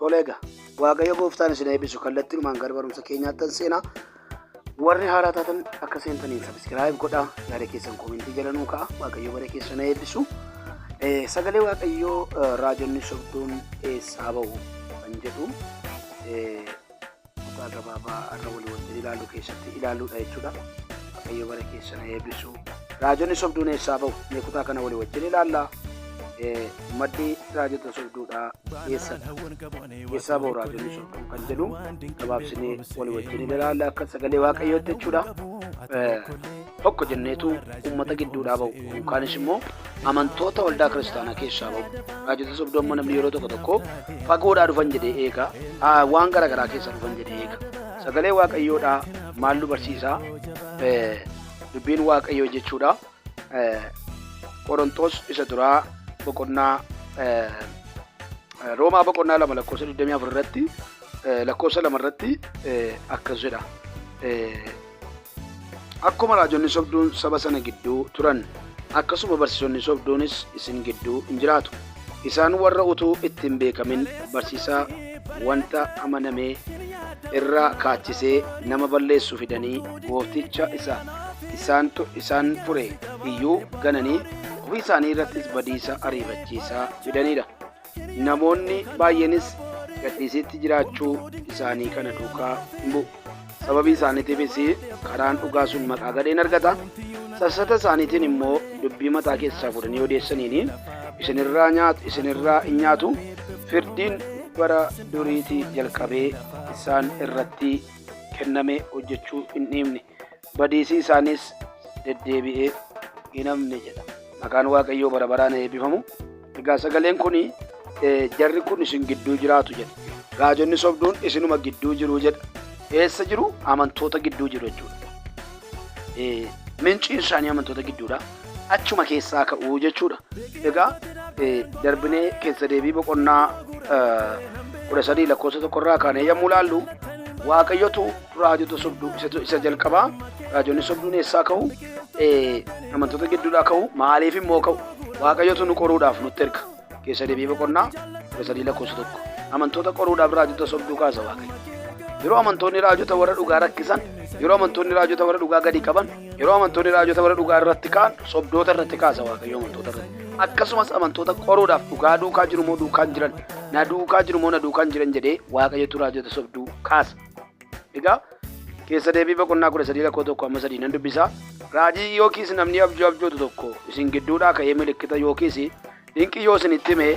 Tole egaa, Waaqayyo gooftaan isin eebbisu. Kallattiinumaan gara barumsa keenyaattan seenaa. Warri haaraa taatan akka seentaniin subscribe godhaa, yaada keessan comment jala nuu ka'a. Waaqayyo bara keessan eebbisu. Sagalee Waaqayyoo, raajonni sobduun eessaa ba'u kan jedhu kutaa gabaabaa har'a walii wajjin ilaallu keessatti ilaalluudha jechuudha. Waaqayyo bara keessan eebbisu. Raajonni sobduun eessaa ba'u? Mee kutaa kana walii wajjin ilaalla. Maddi raajota sobduudhaa eessadha? Eessaa ba'u raajonni sobduun kan jedhu gabaabsinee walii wajjin ilaalla akka sagalee Waaqayyootti jechuudha. Tokko jenneetu uummata gidduudhaa ba'u, yookaanis immoo amantoota waldaa kiristaanaa keessaa ba'u. Raajota sobduu amma namni yeroo tokko tokko fagoodhaa dhufan jedhee eega. Waan gara garaa keessaa dhufan jedhee eega. Sagalee Waaqayyoodhaa maal nu barsiisaa? Dubbiin Waaqayyoo jechuudha. Qorontos isa duraa boqonnaa, Roomaa boqonnaa 2 lakkoofsa 24 irratti, lakkoofsa 2 irratti akkas jedha. Akkuma raajonni sobduun saba sana gidduu turan, akkasuma barsiisonni sobduunis isin gidduu in jiraatu. Isaan warra utuu itti hin beekamin barsiisa wanta amanamee irraa kaachisee nama balleessu fidanii, goofticha isa isaan fure iyyuu gananii, ofii isaanii irrattis badiisa ariifachiisaa fidanidha. Namoonni baay'eenis gadhiisiitti jiraachuu isaanii kana duukaa hin bu'u. Sababii isaaniitiifis karaan dhugaa sun maqaa gadheen argata. Sassata isaaniitiin immoo dubbii mataa keessaa fuudhanii odeessaniin isinirraa nyaatu, isinirraa hin nyaatu. Firdiin bara duriitii jalqabee isaan irratti kenname hojjechuu hin dhiifne. Badiisii isaaniis deddeebi'ee hin hafne jedha. Maqaan Waaqayyoo bara baraan eebbifamu. Egaa sagaleen kun jarri kun isin gidduu jiraatu jedha. Raajonni sobduun isinuma gidduu jiru jedha. Eessa jiru? Amantoota gidduu jiru jechuudha. Minciin isaanii amantoota gidduudha. Achuma keessaa ka'uu jechuudha. Egaa darbinee keessa deebii boqonnaa 13 lakkoofsa 1rraa kaanee yommuu ilaallu, Waaqayyotu raajota sobduu isa jalqabaa, raajonni sobduun eessaa ka'u? Amantoota gidduudhaa ka'u. Maaliif immoo ka'u? Waaqayyotu nu qoruudhaaf nutti erga. Keessa deebii boqonnaa 13 lakkoofsa 1. Amantoota qoruudhaaf raajota sobduu kaasa Waaqayyo. Yeroo amantoonni raajota warra dhugaa rakkisan, yeroo amantoonni raajota warra dhugaa gadi qaban, yeroo amantoonni raajota warra dhugaa irratti ka'an, sobdoota irratti kaasa Waaqayyo amantoota irratti. Akkasumas amantoota qoruudhaaf, dhugaa duukaa jiru moo duukaa hin jiran, na duukaa jiru moo na duukaa hin jiran jedhee Waaqayyotu raajota sobduu kaasa. Egaa keessa deebii boqonnaa 13 lakkoo 1 amma 3 nan dubbisa. Raajii yookiis namni abjuu abjootu tokko isin gidduudhaa ka'ee milikkita yookiis dinqii yoo isinitti hime,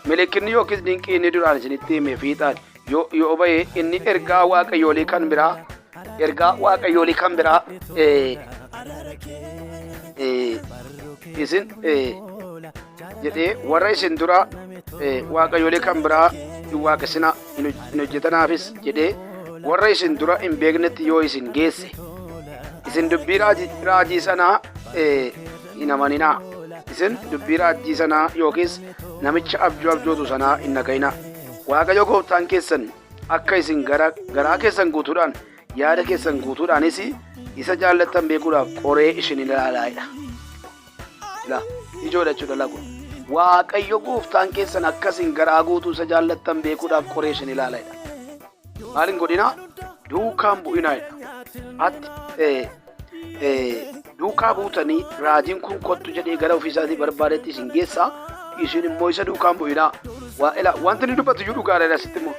milikkinni yookiis dinqii inni duraan isinitti hime fiixaan yoo ba'e, inni ergaa waaqayyoolii kan biraa isin jedhee warra isin dura waaqayyoolii kan biraa hin waaqessinaa, hin hojjetanaafis jedhee warra isin dura hin beeknetti yoo isin geesse, isin dubbii raajii sanaa hin amaninaa. Isin dubbii raajii sanaa yookiis namicha abjuu abjootu sanaa hin dhaga'inaa. Waaqayyo gooftaan keessan akka isin garaa keessan guutuudhaan, yaada keessan guutuudhaanis isa jaallattan beekuudhaaf qoree isin ilaalaa'edha. Ilaa, ijoodha jechuudha lagu. Waaqayyo gooftaan keessan akka isin garaa guutuu isa jaallattan beekuudhaaf qoree isin ilaalaa'edha. Maal hin godhinaa? Duukaan bu'inaa'edha. Ati duukaa buutanii raajiin kun kottu jedhee gara ofiisaatii barbaadetti isin geessaa, isin immoo isa duukaan bu'inaa. Ilaa, wanti inni dubbatu iyyuu dhugaadha asitti immoo.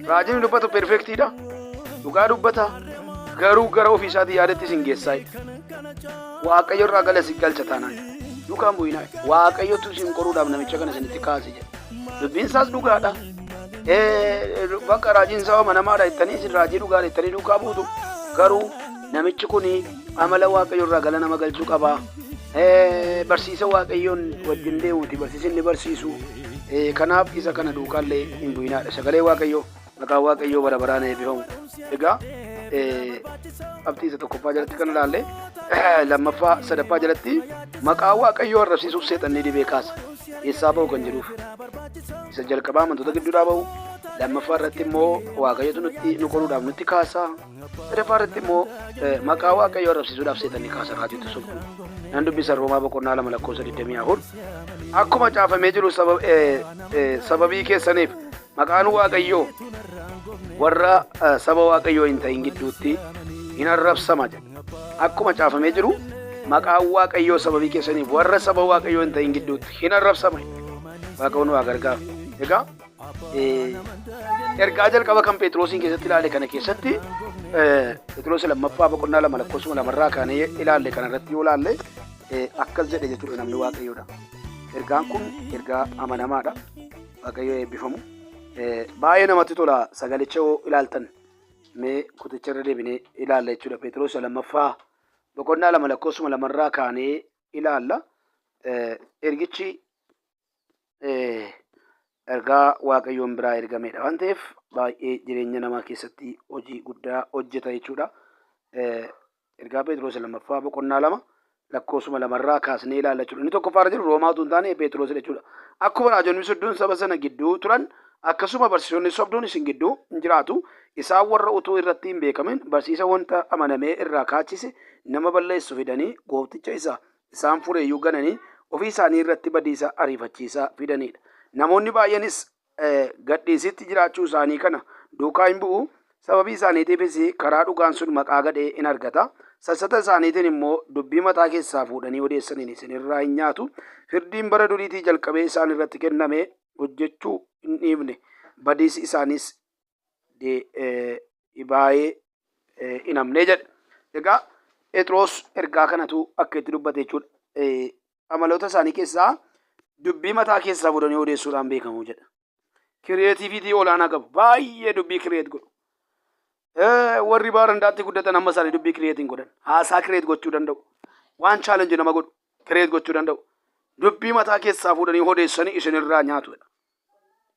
Raajiin inni dubbatu perfectiidha. Dhugaa dubbata. Garuu gara ofiisaatii yaadatti isin geessaa. Waaqayyo irraa gala isin galcha taanaan. Duukaan bu'inaa. Waaqayyotu isin qoruudhaaf namicha kana isinitti kaase jedha. Dubbiin isaas dhugaadha. Bakka raajiin isaa amanamaadha jettanii, isin raajii dhugaadha jettanii duukaa buutu. Garuu namichi kun amala Waaqayyo irraa gala nama galchuu qaba. Barsiisa Waaqayyoon wajjin deemuuti barsiisi inni barsiisu. Kanaaf isa kana duukaallee hin bu'inaadha. Sagalee Waaqayyoo, maqaan Waaqayyoo bara baraan eebbifamu. Egaa qabxii isa tokkoffaa jalatti kan ilaalle, lammaffaa, sadaffaa jalatti maqaa Waaqayyoo arrabsiisuuf seexanni dhibee kaasa. Eessaa ba'u kan jedhuuf, isa jalqabaa amantoota gidduudhaa ba'u, Lammaffaa irratti immoo Waaqayyotu nutti nu qoruudhaaf nutti kaasa. Sadaffaa irratti immoo maqaa Waaqayyoo arrabsiisuudhaaf seexanni kaasa raajota sobduu. Nan dubbisa Roomaa boqonnaa 2 lakkoofsa 24. Akkuma caafamee jiru sababii keessaniif maqaan Waaqayyoo warra saba Waaqayyoo hin ta'in gidduutti hin arrabsama jedha. Akkuma caafamee jiru maqaan Waaqayyoo sababii keessaniif warra saba Waaqayyoo hin ta'in gidduutti hin arrabsama. Waaqayyoon waa gargaaru. Egaa ergaa jalqaba kan Phexrosiin keessatti ilaale kana keessatti Phexros lammaffaa boqonnaa 2 lakkoofsuma lamarraa kaanee ilaalle kana irratti yoo ilaalle akkas jedhe jechuudha namni Waaqayyoodha. Ergaan kun ergaa amanamaadha. Waaqayyo eebbifamu. Baay'ee namatti tola sagalicha yoo ilaaltan mee kuticha irra deebinee ilaalla jechuudha. Phexros lammaffaa boqonnaa 2 lakkoofsuma lamarraa kaanee ilaalla. Ergichi ergaa Waaqayyoon biraa ergamedha waan ta'eef baay'ee jireenya namaa keessatti hojii guddaa hojjeta jechuudha. Ergaa Pheexiroos lammaffaa boqonnaa 2 lakkoofsuma lamarraa kaasnee ilaalla jechuudha. Inni tokkoffaa irra jiru Roomaa utuu hin taane Pheexiroos jechuudha. Akkuma raajonni sobduun saba sana gidduu turan akkasuma barsiisonni sobduun isin gidduu hin jiraatu. Isaan warra utuu irratti hin beekamin barsiisa wanta amanamee irraa kaachise nama balleessu fidanii goofticha isa isaan fure iyyuu gananii ofii isaanii irratti badiisa ariifachiisaa fidanidha. Namoonni baay'eenis gadhiisitti jiraachuu isaanii kana duukaa hin bu'u, sababii isaaniitiifis karaa dhugaan sun maqaa gadhee in argata. Sassata isaaniitiin immoo dubbii mataa keessaa fuudhanii odeessaniin isin irraa hin nyaatu. Firdiin bara duriitii jalqabee isaan irratti kenname hojjechuu hin dhiifne, badiisi isaaniis dhibaa'ee hin hamne jedhe. Egaa Phexros ergaa kanatu akka itti dubbate jechuudha. Amaloota isaanii keessaa dubbii mataa keessaa fuudhanii odeessuudhaan beekamu jedha. Kireetiiviitii olaanaa qabu. Baay'ee dubbii kireet godhu. Warri baarandaatti guddatan amma isaanii dubbii kireet hin godhan. Haasaa kireet gochuu danda'u. Waan chaalenji nama godhu kireet gochuu danda'u. Dubbii mataa keessaa fuudhanii odeessanii isinirraa nyaatu jedha.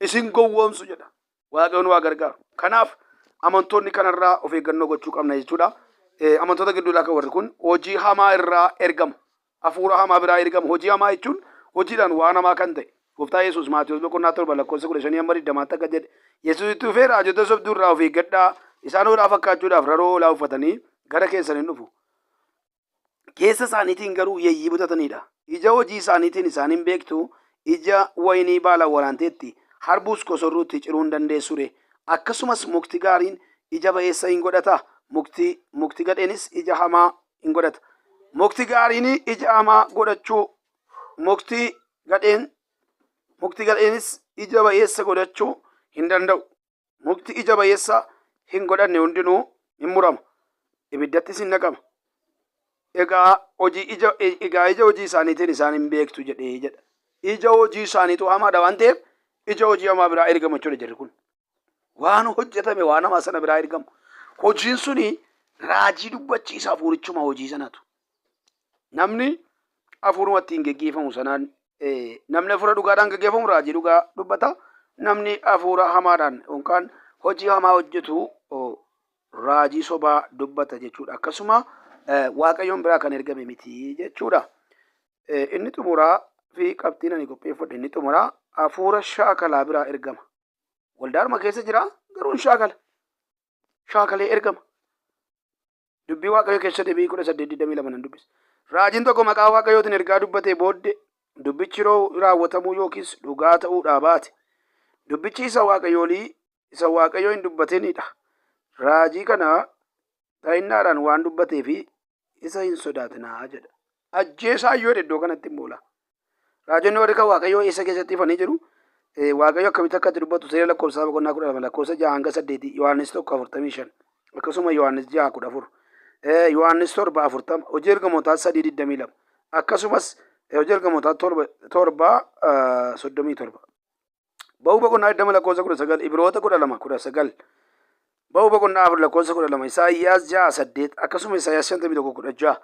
Isin gowwoomsu jedha. Waaqayyo nu haa gargaaru. Kanaaf amantoonni kanarraa of eeggannoo gochuu qabna jechuudha. Amantoota gidduudhaa kan warri kun hojii hamaa irraa ergamu. Hafuura hamaa biraa ergamu. Hojii hamaa jechuun hojiidhaan waan hamaa kan ta'e. Gooftaa Yesuus Maatewos boqonnaa 7 lakkoofsa 15 hamma 20tti akka jedhe. Yesuus itti fufee raajota sobduu irraa of eeggadhaa. Isaan hoolaa fakkaachuudhaaf raroo hoolaa uffatanii gara keessan hin dhufu. Keessa isaaniitiin garuu yeeyyii butataniidha. Ija hojii isaaniitiin isaan in beektu, ija wayinii baala waraanteetti, harbuus kosorruutti ciruu hin dandeessu ree? Akkasumas mukti gaariin ija ba'eessa in godhata, mukti, mukti gadheenis ija hamaa in godhata. Mukti gaariin ija hamaa godhachuu, mukti gadheen, mukti gadheenis ija ba'eessa godhachuu hin danda'u. Mukti ija bayeessa hin godhanne hundinuu hin murama, ibiddattis hin naqama. Egaa hojii ija egaa ija hojii isaaniitiin isaan hin beektu jedhee jedha. Ija hojii isaaniitu hamaadha waan ta'eef ija hojii hamaa biraa ergamu jechuudha jarri kun. Waan hojjetame waan hamaa sana biraa ergamu. Hojiin suni raajii dubbachiisa hafuurichuma hojii sanatu. Namni hafuuruma ittiin geggeeffamu sanaan namni hafuura dhugaadhaan geggeeffamu raajii dhugaa dubbata. Namni hafuura hamaadhaan yookaan hojii hamaa hojjetu raajii sobaa dubbata jechuudha. Akkasuma Waaqayyoon biraa kan ergame miti jechuudha. Inni xumuraa fi qabxiin ani qopheeffadhe inni xumuraa hafuura shaakalaa biraa ergama. Waldaadhuma keessa jira garuu hin shaakala. Shaakalee ergama. Dubbii Waaqayyoo keessa deebii 18:22 nan dubbisa. Raajiin tokko maqaa Waaqayyootiin ergaa dubbatee booddee dubbichi yeroo raawwatamuu yookiis dhugaa ta'uudhaa baate dubbichi isa Waaqayyoolii isa Waaqayyoo hin dubbatinidha. Raajii kana ta'innaadhaan waan dubbatee fi isa hin sodaatinaa jedha. Ajjeesaa yoo iddoo kanatti hin boola. Raajonni warri kan Waaqayyoo eessa keessatti ifanii jiru? Waaqayyo akkamitti akka itti dubbatu seera lakkoofsaa boqonnaa 12 lakkoofsa 6 hanga 8 Yohaannis 1 45 akkasuma Yohaannis 6 14 Yohaannis 7 40 hojii ergamootaa 3 22 akkasumas hojii ergamootaa 7 7 37 Ba'uu boqonnaa 20 lakkoofsa 19 Ibroota 12 19 Ba'uu boqonnaa 4 lakkoofsa 12 Isaayyaas 6 8 akkasuma Isaayyaas 51 16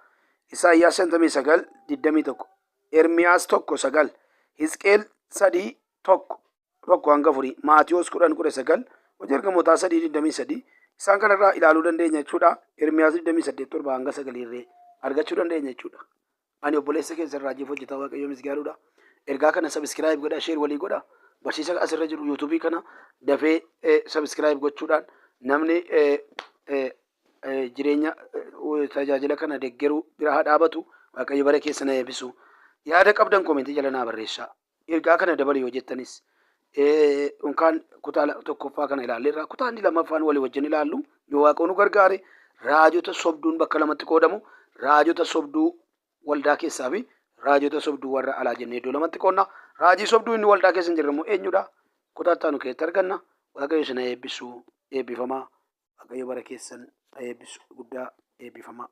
Isaayyaas 59 21 Ermiyaas 1 9 Hisqeel 3 1 1 hanga 4 Maatiyos 10 19 Hojii ergamootaa 3 23 isaan kanarraa ilaaluu dandeenya jechuudha. Ermiyaas 28 7 hanga 9 irree argachuu dandeenya jechuudha. Ani obboleessa keessan raajiif hojjetaa Waaqayyoo Misgaanuudha. Ergaa kana subscribe godhaa, share walii godhaa. Barsiisa asirra jiru yuutuubii kana dafee subscribe gochuudhaan namni jireenya tajaajila kana deggeruu bira haa dhaabatu. Waaqayyo bara keessa na eebbisu. Yaada qabdan koomentii jala naa barreessaa. Ergaa kana dabali yoo jettanis yookaan kutaa tokkoffaa kana ilaalleerra. Kutaa inni lammaffaan walii wajjin ilaallu yoo Waaqayyo nu gargaare raajota sobduun bakka lamatti qoodamu. Raajota sobduu waldaa keessaa fi raajota sobduu warra alaa jennee iddoo lamatti qoodna. Raajii sobduu inni waldaa keessa hin jirre immoo eenyudha? Kutaa itti aanu keessatti arganna. Waaqayyo isin haa eebbisu. Eebbifamaa. Waaqayyo bara keessan haa eebbisu. Guddaa eebbifamaa.